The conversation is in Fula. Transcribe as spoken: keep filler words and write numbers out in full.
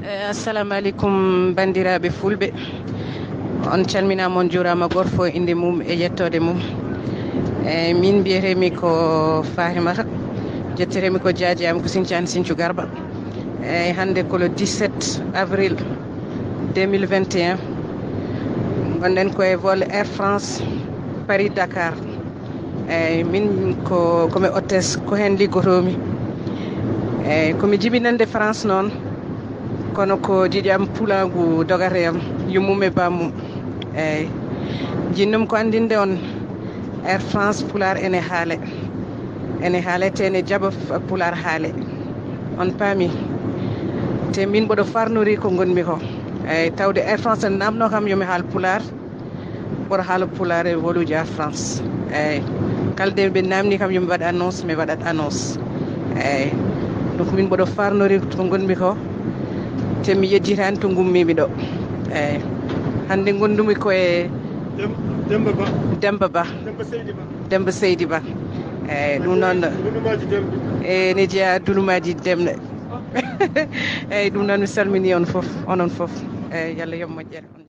Eh, assalamu aleykum, banndiraaɓe fulɓe. On calminaama, on njuuraama, gooto fof innde mum e yettoode mum. Eh, min mbiyetee-mi ko Fahimata, njetteree-mi ko jaaji am ko Sinthiane Sinthiou Garba. Eeyi, hannde ko le dix-sept avril deux mille vingt et un. Ngonɗen ko e vol Air France Paris Dakar. Eeyi, min ko, ko mi hôtesse, ko heen liggotoo-mi. Eeyi, ko mi jibinannde France noon, kono ko jiiƴam pulaagu dogata e am, yummum e bammum. Eeyi, njiɗnum ko anndinde on, Air France Pulaar ene haale. Ene haale te ene jaɓa f-, Pulaar haale. On paami. Te min mboɗo farnori ko ngonmi ko. Eeyi, tawde Air France ene naamnoo kam yo mi haal Pulaar. Mboɗo haala Pulaar e voluuji Air France. Eeyi. Kala nde ɓe naamni kam yo mi waɗ annonce, mi waɗat annonce. Eeyi. Donc min mboɗo farnori to ngonmi ko. Te mi yejjitaani to ngummimi ɗo. Eeyi. Hannde ngondumi ko e Dem-, Demba Ba. Demba Ba. Demba Seydi Ba. Demba Seydi Ba. Eeyi, ɗum noon. Dulumaaji Demɓe. Eeyi, ne jeyaa dulumaaji Demɓe. Eeyi, ɗum noon mi salmini on fof, onon fof. Eeyi, yo Allah yoɓ moƴƴere.